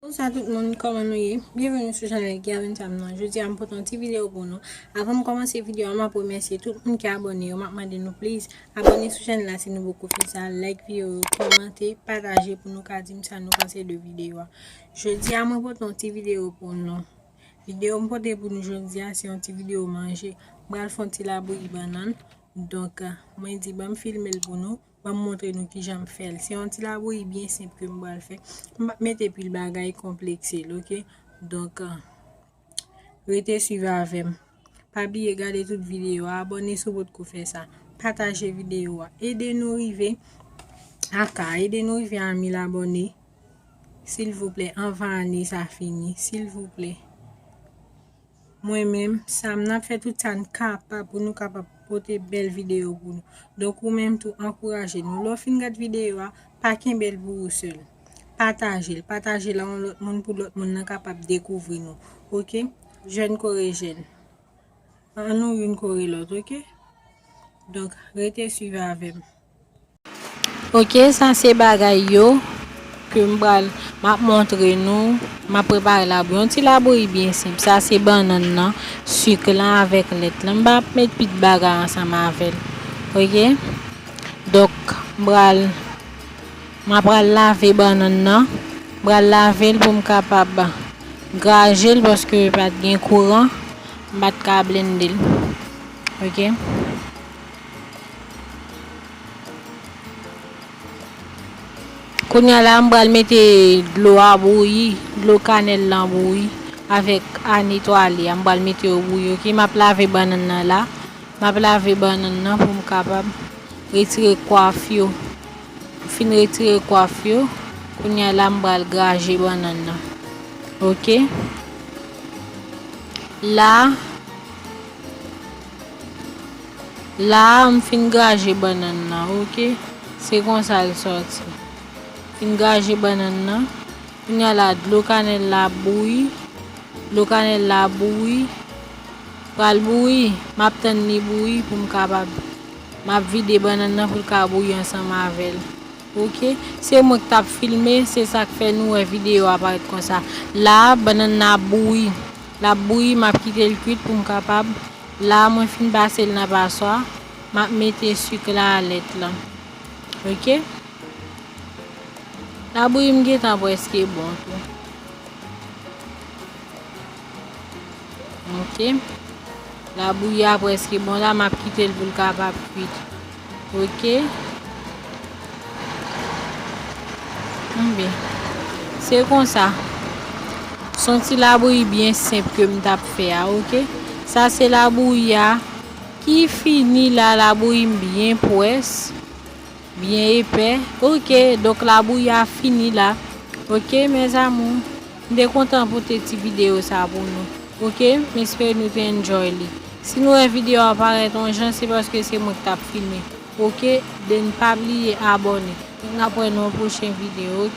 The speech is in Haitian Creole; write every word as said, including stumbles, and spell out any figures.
Bonswa tout moun, kòman nou ye? Byenveni sou chanèl Gervin Sam nan. Jodi a m pote yon ti videyo pou nou. Avan m kòmanse videyo a, m ap remèsye tout moun ki abòne yo. M ap mande nou please abòne sou chanèl la si nou poko fè sa, like videyo yo, kòmante, pataje pou nou ka di m sa nou panse de videyo a. Jodi a mwen pote yon ti videyo pou nou. Videyo m pote pou nou jodi a se yon ti videyo manje. M pral fè yon ti labouyi bannann. Donk, mwen di ban m filme l pou nou. Ban m montre nou kijan m fè l. Se yon ti labouyi byen senp ke m pral fè. M p ap mete pil bagay konplekse l, oke? Donk, rete swiv avè m. Pa bliye gade tout videyo a, abòne si w potko fè sa. Pataje videyo a. Ede nou rive a ka, ede nou rive a mil abòne. Silvouplè, anvan ane sa fini, silvouplè. Mwen menm, sa m nan fè tout sa n kapab pou nou kapab pote bèl videyo pou nou. Donk, ou menm tou, ankouraje nou. Lè w fin gad videyo a, pa kenbe l pou ou sèl. Pataje l. Pataje l a yon lòt moun pou lòt moun nan kapab dekouvri nou. Oke? Jèn kore jèn. An nou youn kore lòt, oke? Donk, rete swiv avè m. Oke, sa se bagay yo ke m pral, m ap montre nou. M ap prepare labouyi. Yon ti labouyi byen senp. Sa se bannann nan, sik lan avèk lèt lan. M p ap met pit bagay ansanm avè l. Oke? Donk, m pral, m ap pral lave bannann nan. M pral lave l pou m kapab graje l paske pa t gen kouran. M pa t ka blende l. Oke? Kounye a la, m pral mete dlo a bouyi, dlo kanèl lan bouyi, avèk a netwaye a, m pral mete yo bouyi, oke? M ap lave bannann nan la, m ap lave bannann nan pou m kapab retire kwaf yo. M fin retire kwaf yo, kounye a la, m pral graje bannann nan, oke? La, La a, m fin graje bannann nan, oke? Se konsa l sòti. Fin graje bannann nan. Kounye a la, dlo kanèl la bouyi. Dlo kanèl la bouyi. Pral bouyi. M ap tann li bouyi pou m kapab. M ap vide bannann nan pou l ka bouyi ansanm avè l. Oke? Se mwen k t ap filme, se sa k fè nou wè videyo a parèt konsa. La a, bannann nan ap bouyi. L ap bouyi, m ap kite l kwit pou m kapab La, mwen fin pase l nan paswa, m ap mete sik la a lèt lan. Oke? Labouyi m gentan prèske bon tou. Oke? Labouyi a prèske bon la, m ap kite l pou l kapab kwit. Oke? Enben, se konsa. Se yon ti labouyi byen senp ke m t ap fè a, oke? Sa se labouyi a ki fini la, labouyi m byen pwès, byen epè. Oke, donk labouyi a fini la. Oke, mes amours, m te kontan pote ti videyo sa pou nou. Oke, m espere nou te enjoy li. Si nou wè videyo a parèt yon jan, se paske se mwen ki t ap filme. Oke, then pa bliye abòne. N ap wè nan yon pwochen videyo, oke?